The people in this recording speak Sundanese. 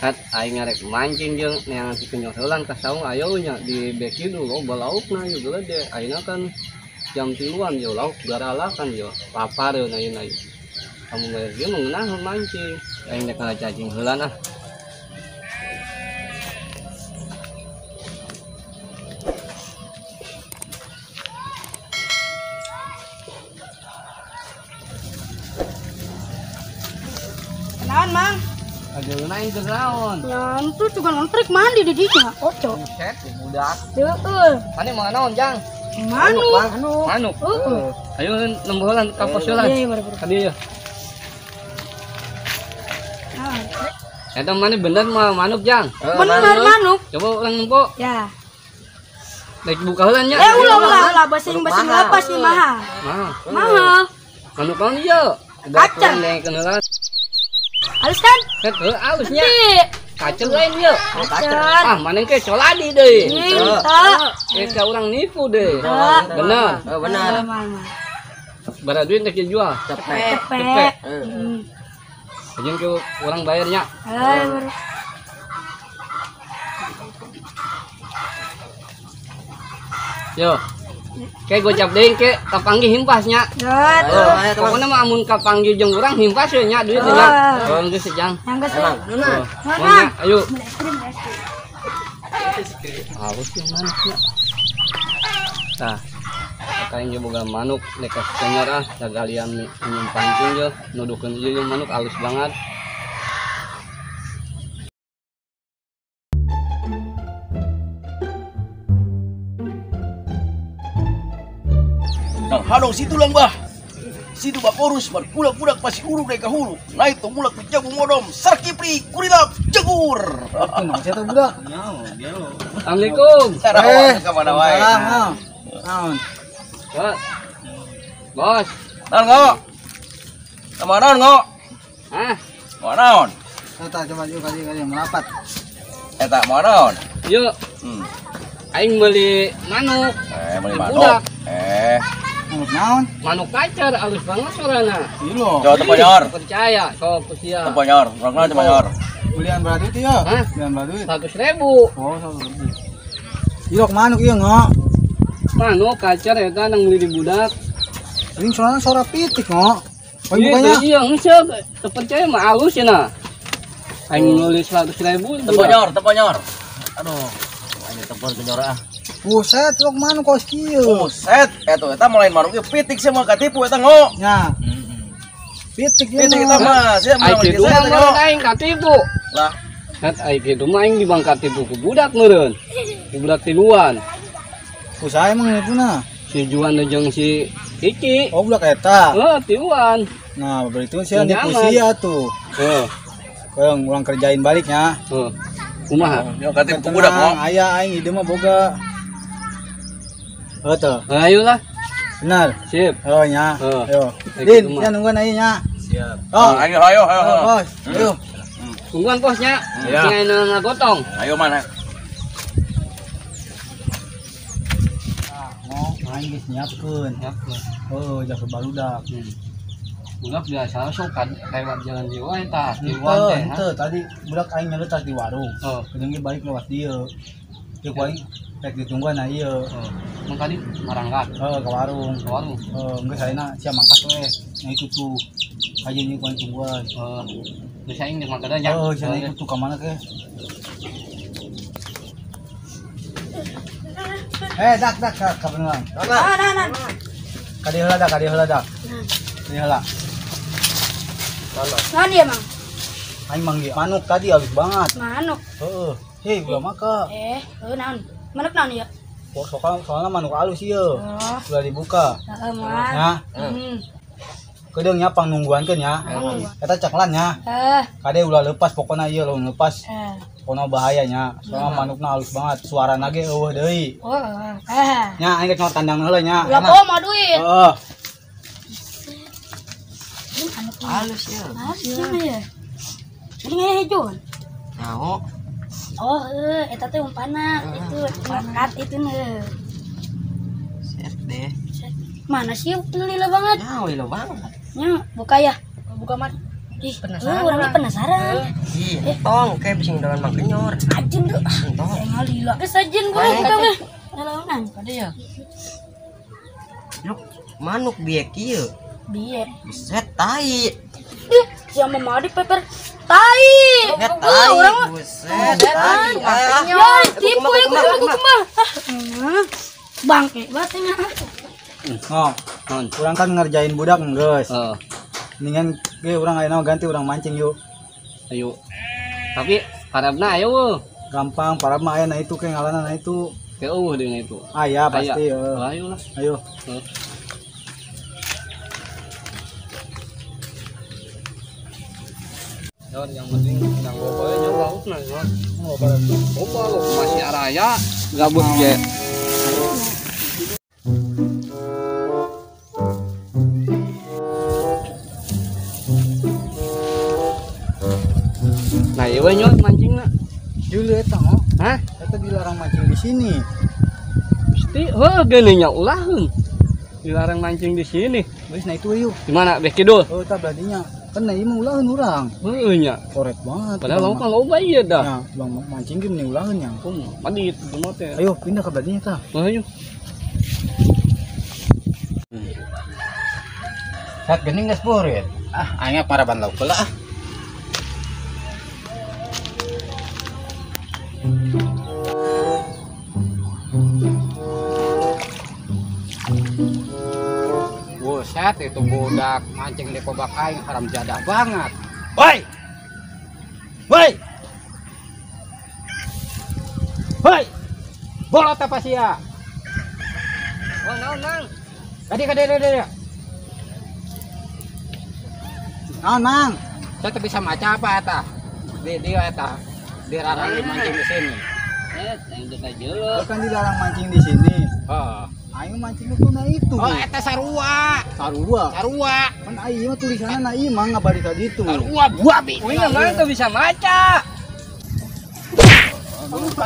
Kat aing ngarek mancing jeung neangan si kenyor heulan ka saung ayo nya di beki dulu loba laukna ieu gede. Ayeuna kan jam 3-an yo lauk garalakan yo lapar yo ayeuna ieu. Kamu bayar dia mengenah mancing. Aing rek ngala cacing heulan ah. Kenaon, Mang? Aduh, naik ke naon? Nyantu juga ngontrik mandi di dinya, oco. Buset, budak. Heeh. Mane mau naon, Jang? Manuk. Manuk. Heeh. Ayo nembo heulan ka pos heulan. Iya, baru. Ka dieu. Eta mane bener mah manuk, Jang? Bener manuk. Coba urang nempo. Ya. Naik buka heulan nya. Eh, ulah ulah ulah basing-basing lepas nih mahal. Mahal. Mahal. Manuk naon ieu? Kacer. Halus kan? Heeh, halusnya. Kacer lain ieu. Kacer. Ah, maneh ke coladi deui. Henteu. Ka urang nipu deui. Bener. Oh, bener. Bara duit teh jual. Cepet. Cepet. Jeung ke urang bayarnya. Heeh. Yo. Ke gocap deui ke kapanggih himpasnya. Ya, pokoknya mah amun kapanggih jeung urang himpas we nya duit nya. Oh, geus Jang. Yang geus. Mana? Ayo. Halus yang manuknya. Tah. Kayak boga manuk nek senyor ah sagalian nyum pancing yo nuduhkeun ieu manuk halus banget. Nang hadong situ lang bah. Situ bakorus markulak-kulak pasti uruk dari kahulu. Naik tumulak ku jago modom sarkipri kurilap jagur. Kenapa sih tuh budak? Assalamualaikum. Eh, ka mana wae? Naon? Bos. Bos. Naon ngo? Sama naon ngo? Hah? Mau naon? Eta coba yuk kali merapat. Eta mau naon? Yuk. Aing beli manuk. Beli manuk. Manuk naon? Manuk kacer halus banget suarana. Iya. Coba teponyor. Percaya sok sia. Teponyor, urang naon teponyor. Belian berapa duit ya? Hah? Belian berapa duit? 100.000. Oh, 100.000. Iya, manuk ieu ngo. Manuk kacer eta nang beli di budak. Ini soalnya suara pitik ngo. Oh, bukannya? Iya, geus terpercaya mah halus cenah. Aing nulis 100.000. Teponyor, teponyor. Aduh, ini tepon kenyor ah. Buset, lok manuk kos kieu. Buset, eta mah lain manuk ieu pitik sia mah katipu eta ngo. Nya. Pitik ieu. Pitik eta mah sia mah kitu mah aing katipu. Lah, kat aing kitu mah aing dibang katipu ku budak meureun. Ku budak tiluan. Usaha emang nipuna. Si Juan jeung si Kiki. Oh, budak eta. Heeh, tiluan. Nah, berarti sia nipu sia tuh. Heeh. Keung urang kerjain baliknya. Heeh. Kumaha? Yo katipu ku budak ngo. Aya aing ide mah boga. Betul. Ayo lah. Benar. Sip. Oh nya. Ayo. Din, ya nungguan aja nya. Siap. Oh, ayo ayo ayo. Bos. Ayo. Tungguan bosnya. Nya ngagotong. Ayo mana? Ah, mau aing geus nyiapkeun. Oh, jasa barudak. Budak biasa sok kan lewat jalan dieu wae tah. Tiluan teh. Henteu, tadi budak aing nyeletas di warung. Kedeung ge balik lewat dieu. Ieu ku aing rek ditungguan nah ieu. Mun tadi marangkat. Heeh, ke warung. Ke warung. Heeh, geus ayeuna sia mangkat we. Nah itu tuh. Aja ieu ku aing tungguan. Heeh. Geus aing geus mangkat nya. Heeh, sia ikut tuh ka mana ke? Eh, dak dak ka beneran. Nah, nah. Ka dieu heula dak, ka dieu heula dak. Ka dieu heula. Naon dia, Mang? Aing manggil manuk tadi halus banget. Manuk. Heeh. Hei, ulah maka. Heuh naon? Manuk naon ieu? Soalnya manuk halus ieu. Ulah dibuka. Heeh, moal. Nya. Kedeung nya pang nungguankeun nya. Eta caklan nya. Heeh. Kade ulah lepas pokona ieu lamun lepas. Pokona bahaya nya. Soalnya manukna halus banget, suarana ge eueuh deui. Oh, heeh. Nya aing rek nyawa tandang heula nya. Ulah bawa mah duit. Heeh. Halus ya. Halus ya. Ini ngejo kan? Naon? Oh, eta teh umpana itu mangkat itu nih. Set deh. Mana sih lila banget? Nah, lila banget. Nya, buka ya. Buka mat. Ih, penasaran. Orangnya penasaran. Ih, tong kayak bisa ngindalan Mang Kenyor. Ajin tuh. Entong. Ngalila. Geus ajin gua kita mah. Nalaunan. Ada ya. Lu manuk bieu kieu. Bieu. Buset tai. Ih, si mama di peper tai. Tai. Buset tai. Ya, tipu ya gua kumaha. Bangke banget nya. Oh, urang kan ngerjain budak geus. Heeh. Mendingan ge urang ayeuna ganti urang mancing yuk. Ayo. Tapi parabna ayo eueuh. Gampang parab mah aya na itu ke ngalana na itu. Ke eueuh deui itu. Aya pasti heeh. Ayo lah. Ayo. Yon, yang penting yang loba nya laukna yon. Loba. Loba masih araya gabut ge. Nah, ieu we nyon mancingna. Dulu eta oh. Hah? Eta dilarang mancing di sini. Pasti heuh geuning nya ulaheun. Dilarang mancing di sini. Geus nah itu yuk. Di mana beh kidul? Oh, eta beladinya. Kan nah ieu mah ulaheun urang. Heueuh nya. Koret banget. Padahal lauk mah loba ieu dah. Ya, bang mancing ge mending ulaheun nya. Kumaha? Madit kumaha teh. Ayo pindah ke beladinya tah. Ayo. Saat geuning geus burit. Ah, aing paraban lauk heula ah. Buset, itu budak mancing di kobak aing haram jadah banget. Woi! Woi! Woi! Bolot apa sia? Oh, naon, Nang? Tadi ka dieu. Naon, Nang? Saya tuh bisa maca apa eta? Di dieu eta. Dilarang mancing di sini. Eh, aing teh kajeuleuh. Kan dilarang mancing di sini. Heeh. Aing mancing itu na itu. Oh, eta sarua. Sarua. Sarua. Kan aing mah tulisanna na ieu mah ngabari tadi itu. Sarua babi. Uing mah teu bisa maca. Lupa.